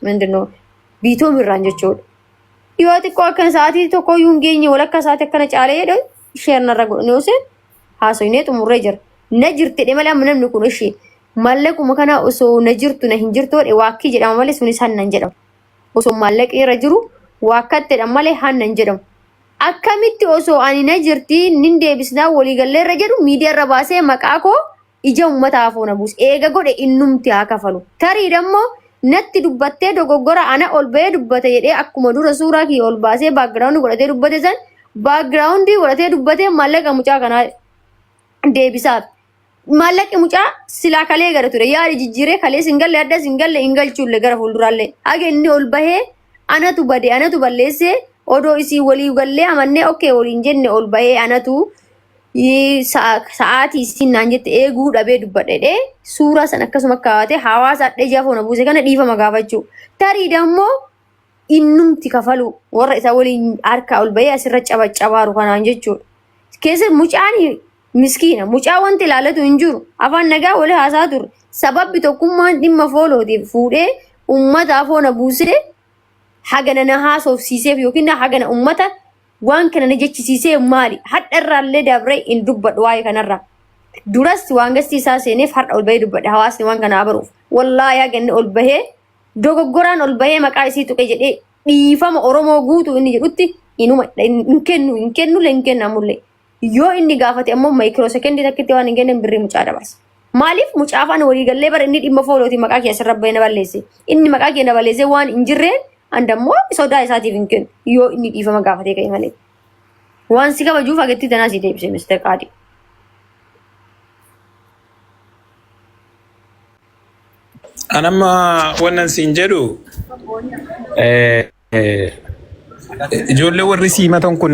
ምንድን ነው biitoom irraan jechuudha. Yoo xiqqoo akkana sa'aatii tokko iyyuu hin geenye, walakkaa sa'aatii akkana caalee jedhu share narra godhanii osoo haasofnee xumurree jira. Na jirti jedhee malee amma namni kun ishee maallaquma kana osoo na jirtu na hin jirtu jedhe waakkii jedhama malee sunis hannan jedhamu. Osoo maallaqi irra jiru waakkatti jedhama malee hannan jedhamu. Akkamitti osoo ani na jirti nin deebisnaa waliigallee irra jedhu miidiyaa irra baasee maqaa koo ija uummataa foona buuse? Eega godhe innumti haa kafalu. Tarii dammoo natti dubbattee dogoggora ana ol bahee dubbate jedhee akkuma dura suuraa kiyya ol baasee background godhatee dubbate san background godhatee dubbatee maallaqa mucaa kanaa deebisaaf. Maallaqi mucaa silaa kalee gara ture yaada jijjiiree kalee sin galle adda sin galle hin galchuullee gara fuulduraallee. Haga inni ol bahee anatu bade, anatu balleessee, odoo isii walii gallee amannee okay waliin jenne ol bahee anatu sa'aatii isiin naan jette eeguu dhabee dubbadhe suuraa san akkasuma kaawwatee hawaasa adda ijaa foona buuse kana dhiifama gaafachuu. Tarii dammoo innumti kafalu warra isa waliin harkaa ol bahee asirra cabaccabaaru kanaan jechuudha. Keessa mucaan miskiina, mucaa wanti ilaallatu hin jiru. Afaan nagaa walii haasaa turre. Sababbi tokkummaan dhimma foolootiif fuudhee uummata foona buusee hagana na haasofsiiseef yookiin hagana uummata waan kana na jechisiisee maali? Hadha irraallee dabree hin dubbadhu waa'ee kanarraa. Duras waan gastii isaa seeneef har'a ol bahee dubbadhe hawaasni waan kana baruuf. Wallaahi haga inni ol bahee dogoggoraan ol bahee maqaa isii tuqe jedhee dhiifama Oromoo guutuu inni jedhutti inuma hin kennu, hin kennullee, hin kennamullee. Yoo inni gaafate ammoo micro second takkitti waan hin kenne birrii mucaa dabarsa. Maaliif mucaa afaan walii gallee bara inni dhimma foolootii maqaa kee asirra bahee na balleesse. Inni maqaa kee na balleesse waan hin jirreen andammoo sodaa isaatiif hin kennu yoo inni dhiifama gaafatee ka'e malee. Waan si kabajuuf agattii tanaa si deebise Mr. Qaadi. Anamma wannan siin jedhu ijoollee warri si himatan kun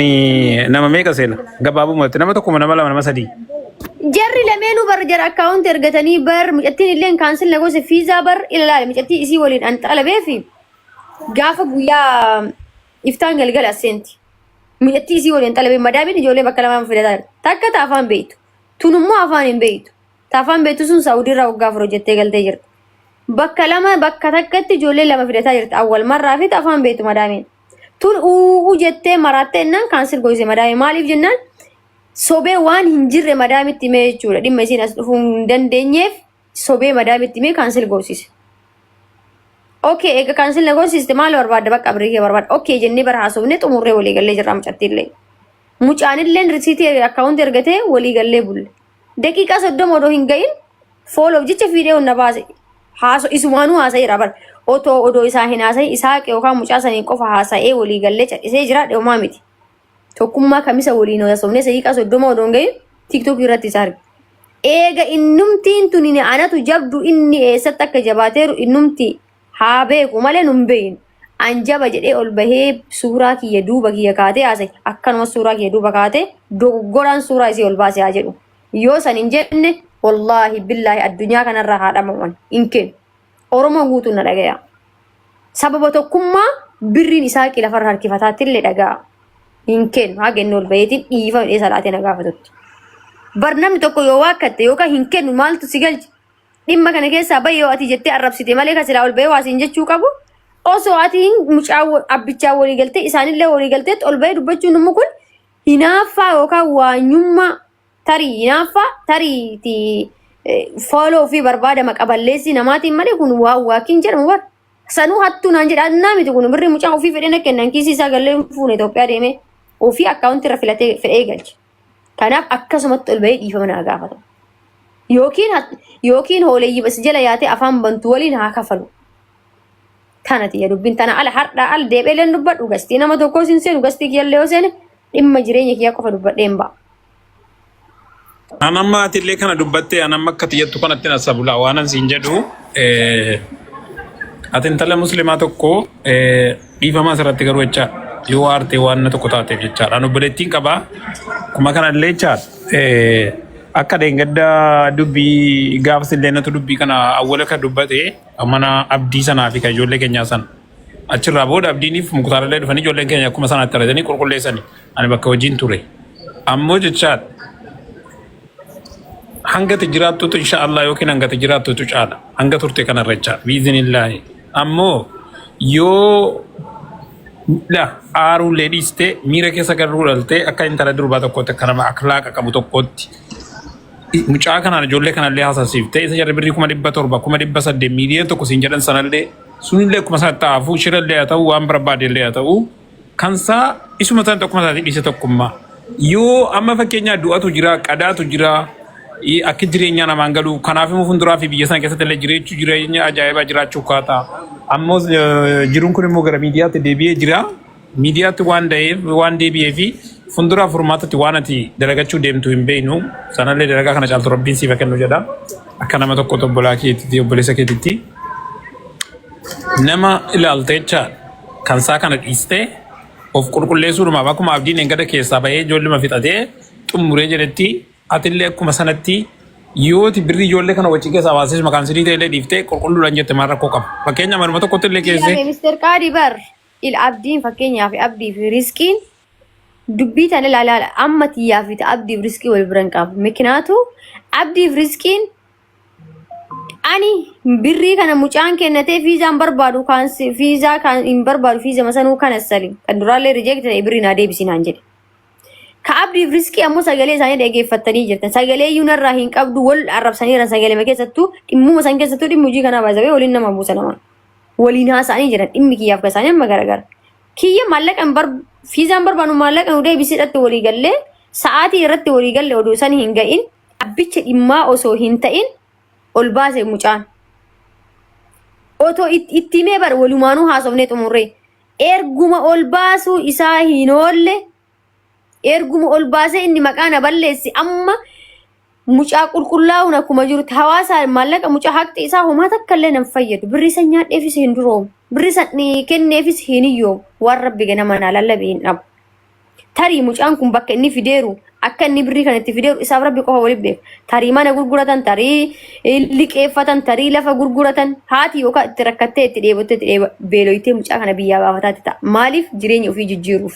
nama meeqa seena? Gabaabumatti nama tokko, nama lama, nama sadii? Jarri lameenuu bar jara account ergatanii bar mucattiin illee cancel na goose fiizaa bar ilaalaale. Mucattii isii waliin an xalabee fi gaafa guyyaa iftaan galgala as seenti. Mucattii isii waliin xalabee madaamiin ijoollee bakka lamaan fidataa jirti. Takka ta afaan beektu. Tun immoo afaan hin beektu. Ta afaan beektu sun Saawudii irraa waggaa 4 hojjettee galtee jirti. Bakka lama bakka takkatti ijoollee lama fidataa jirti. Awwal marraa fi ta afaan beektu madaamiin. Tun uuu jettee maraattee jennaan cancel goose madaamiin. Maaliif jennaan sobee waan hin jirre madaamitti himee jechuudha. Dhimma isiin as dhufuu hin dandeenyeef sobee madaamitti himee cancel goosise. Okay, egaa cancel na goosiste, maal barbaadda? Bakka birrii kee barbaadda. Okay jennee bara haasofnee xumurree walii gallee jirra mucattiillee. Mucaanillee risiitii account ergatee walii gallee bulle. Daqiiqaa 30 odoo hin gahin fooloof jecha fiidee na baase. Haaso isumaanuu haasa'eera bara. Otoo odoo isaa hin haasa'in isaaq yookaan mucaa saniin qofa haasa'ee walii gallee cadhisee jira dheemaa miti. Tokkummaa kamisa waliin haasofnee daqiiqaa 30 odoo hin gahin TikTok irratti isa arge. Eega innumtiin tuni anatu jabdu, inni eessatti akka jabaateeru innumti haa beeku malee nun beeynu. An jaba jedhee ol bahee suuraa kiyya duuba kiyya kaatee haasa'e, akkanuma suuraa kiyya duuba kaatee dogoggoraan suuraa isii ol baase haa jedhu. Yoo san hin jenne wallaahi billaahi addunyaa kanarraa haa dhamaman hin kennu. Oromoo guutuun na dhagaya. Sababa tokkummaa birriin isaa lafarra harkifataatti illee dhaga'a. Hin kennu haga inni ol baheetiin dhiifama jedhee salaatee na gaafatutti. Bar namni tokko yoo waakkatte yookaan hin kennu maaltu si galche? Dhimma kana keessaa bahi yoo ati jettee arrabsite malee kan silaa ol bahee waa siin jechuu qabu. Osoo ati mucaa abbichaa walii galtee isaanillee walii galteetti ol bahee dubbachuun immoo kun hinaaffaa yookaan waanyummaa, tarii hinaaffaa, tarii fooloo ofii barbaada maqa balleessii namaatiin malee kun waan waakiin jedhamu bar. Sanuu hattuu naan jedha annaa miti. Kun birri mucaa ofii fedhee na kennan, kiisii isaa gallee fuune Itoophiyaa deemee ofii account irra filatee fedhee galche. Kanaaf akkasumatti ol bahee dhiifama naa gaafata. Yookiin hooleyyii bas jala yaatee afaan bantu waliin haa kafalu. Tana tiyya dubbiin tana ala har'aa al deebi'ee leen dubbadhu gastii nama tokkoo sin seenu, gastii kiyyallee yoo seene dhimma jireenya kiyyaa qofa dubbadhee hin ba'a. An amma atillee kana dubbattee an amma akka tiyyattu kanatti na sabula waan an siin jedhu ati intala muslimaa tokko dhiifama asirratti garuu jecha yoo aartee waan na tokko taateef jechaadha. An obboleettiin qabaa kuma kanallee jechaadha. Akka dheengadda dubbii gaafa sillee natu dubbii kana awwala kan dubbate mana abdii sanaa fi kan ijoollee keenyaa sana. Achirraa booda abdiiniif muktaarallee dhufanii ijoolleen keenya akkuma sanaatti argatanii qulqulleessani. Ani bakka hojiin ture. Ammoo jechaadha. Hanga ati jiraattutu insha Allah yookiin hanga ati jiraattutu caala. Hanga turte kanarra jechaadha. Biizinillaahi. Ammoo yoo la aaruullee dhiistee miira keessa garuu dhaltee akka intala durbaa tokkootti, akka nama akhlaaqa qabu tokkootti, mucaa kanaan ijoollee kanallee haasofsiiftee, isa jarri birrii 700,000, 800,000, 1,000,000 siin jedhan sanallee, sunillee akkuma sanatti haafuu, shirallee haa ta'u, waan barbaadellee haa ta'u, kansaa isuma sana tokkuma isaatii dhiise. Tokkummaa yoo amma fakkeenyaa du'atu jira, qadaatu jira, akka jireenyaa namaan galu. Kanaaf immoo fuulduraa fi biyya sana keessatti illee jireechuu, jireenya ajaa'ibaa jiraachuu kaata. Ammoo jiruun kun immoo gara miidiyaatti deebi'ee jira. Miidiyaatti waan da'eef, waan deebi'ee fi fuulduraa furmaatatti waan ati dalagachuu deemtu hin beeknu. Sanallee dalagaa kana caaltu Rabbiin siif haa kennu jedha. Akka nama tokko obbolaa keetitti, obboleessa keetitti nama ilaalte jecha kansaa kana dhiistee of qulqulleessuudhumaaf, akkuma Abdiin engada keessaa bahee ijoolluma fixatee xumuree jedhetti, atillee akkuma sanatti yooti birrii ijoollee kana wajjin keessaa baasee maqaan sidii ta'ellee dhiiftee qulqulluudhaan jette, maal rakkoo qaba? Fakkeenya manuma tokkotti illee keessee. Ilaame Mr. Qaadi bar il Abdiin, fakkeenyaaf Abdii fi Riskiin dubbii tana ilaala. Amma tiyyaa fi Abdii fi Riskii wal biran qabu. Mikinaatu Abdii fi Riskiin ani birrii kana mucaan kennatee fiizaan barbaadu, kan fiizaa kan hin barbaadu, fiiza masanuu kana sali kan duraallee reject ta'e birrii naa deebisinaan jedhe. Ka Abdii fi Riskii ammoo sagalee isaanii dhaggeeffattanii jirtan. Sagalee iyyuu narraa hin qabdu, wal arrabsaniiran. Sagalee keessattuu dhimmuma san keessattuu dhimmi hojii kanaa baasabee waliin nama buusa nama. Waliin haasa'anii jiran, dhimmi kiyyaaf ka isaanii amma garagara. Kiyya maallaqa hin bar fiizaan barbaadu, maallaqa nu deebisiidhatti walii gallee, sa'aatii irratti walii galle oduu san hin ga'in, abbicha dhimmaa osoo hin ta'in ol baase mucaan. Otoo itti himee bar walumaanuu haasofnee xumurree. Erguma ol baasuu isaa hin oolle, erguma ol baasee inni maqaa na balleessi. Amma mucaa qulqullaa'uun akkuma jirutti hawaasa maallaqa mucaa haqxi isaa homaa takka illee nan fayyadu. Birrii san nyaadheefis hin duroomu, birrii san kenneefis hin hiyyoomu. Waan Rabbi ganama naa lallabe hin dhabu. Tarii mucaan kun bakka inni fideeru, akka inni birrii kana itti fideeru isaaf Rabbi qofa waliin beeku. Tarii mana gurguratan, tarii liqeeffatan, tarii lafa gurguratan, haati yookaan itti rakkattee, itti dheebottee, itti beeloytee mucaa kana biyyaa baafataatti ta'a. Maaliif? Jireenya ofii jijjiiruuf,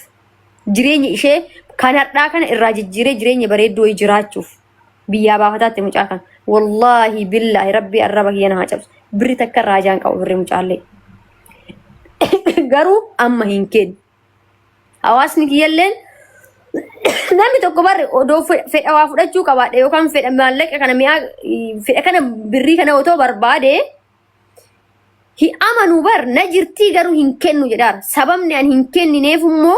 jireenya ishee kan har'aa kana irraa jijjiiree jireenya bareedduu wayii jiraachuuf biyyaa baafataatti mucaa kana. Wallaahi billaahi, Rabbii arraba kiyya na haa cabsu. Birri takka irraa ajaan qabu birri mucaallee. Garuu amma hin kennu. Hawaasni kiyyalleen namni tokko barre odoo fedha waa fudhachuu qabaadhe yookaan fedha maallaqa kana, mi'aa fedha kana, birrii kana otoo barbaade hi amanu bar na jirtii, garuu hin kennu jedhaara. Sababni ani hin kennineef immoo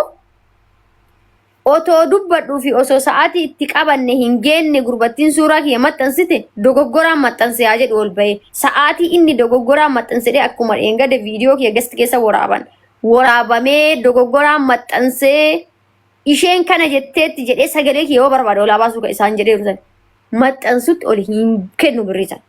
otoo dubbadhuu fi osoo sa'aatii itti qabanne hin geenne gurbattiin suuraa kiyya maxxansite dogoggoraan maxxanse haa jedhu ol bahee. Sa'aatii inni dogoggoraan maxxansedhe akkuma dheengade viidiyoo kiyya gasti keessa waraaban. Waraabamee dogoggoraan maxxansee isheen kana jetteetti jedhee sagalee kiyya yoo barbaade olaa baasuu kan isaan jedheeru san maxxansutti ol hin kennu birrii sana.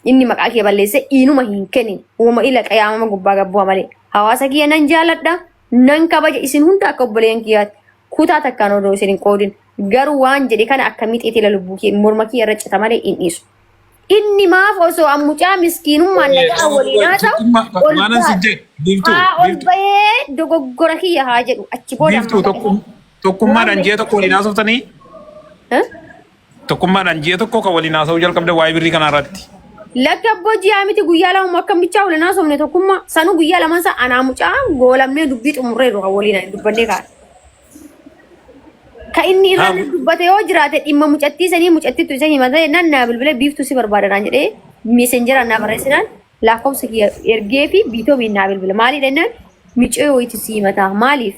Inni maqaa kiyya balleessee inuma hin kennin. Uuma ila qayaamama gubbaa gabbu'a malee. Hawaasa kiyya nan jaaladha. Nan kabaja isin hunda akka obboleeyyan kiyyaatti. Kutaa takkaan odoo isin hin qoodin. Garuu waan jedhe kana akka mixeeti ila lubbuu kiyya morma kiyya irra cita malee hin dhiisu. Inni maaf osoo an mucaa miskiinummaan nagaa waliin haa ta'u ol Waanan si jedhe Biiftuu, haa ol Biiftuu, bahee dogoggora kiyya haa jedhu achi booda Biiftuu, tokkummaadhaan ji'a tokko waliin haasoftanii Eh? Tokkummaadhaan ji'a tokko kan waliin haasa'uu jalqabde waa'ee birrii kanaa irratti. Lakki abboo, ji'a miti, guyyaa 2 akkam bichaa waliin haasofne tokkummaa. Sanuu guyyaa lamaan isaa anaa mucaa goolamnee dubbii xumurreerru kan waliin dubbannee kaa'e. Ka inni irra dubbate yoo jiraate dhimma mucattii sanii, mucattiitu isa himata jennaan naa bilbilee "Biiftuu si barbaada" naan jedhee Messengeraan naa barreessinaan lakkoofsa kiyya ergee fi biitoomiin naa bilbila. Maaliif jennaan micoo wayiitu si himataa, maaliif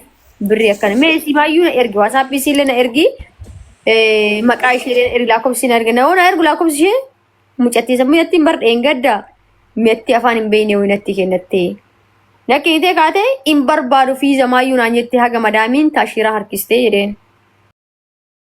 birrii akkana mee si maayyuu na ergi, WhatsAppii isiillee na ergi, maqaa ishee na ergi, lakkoofsi na ergi, na na ergu lakkoofsi ishee mucattii san. Mucattiin bar dheengadda mi'atti afaan hin beekne wayii natti kennattee. Na kennitee kaatee hin barbaadu fiiza maayyuu naan jettee haga madaamiin taashiraa harkistee jedheen.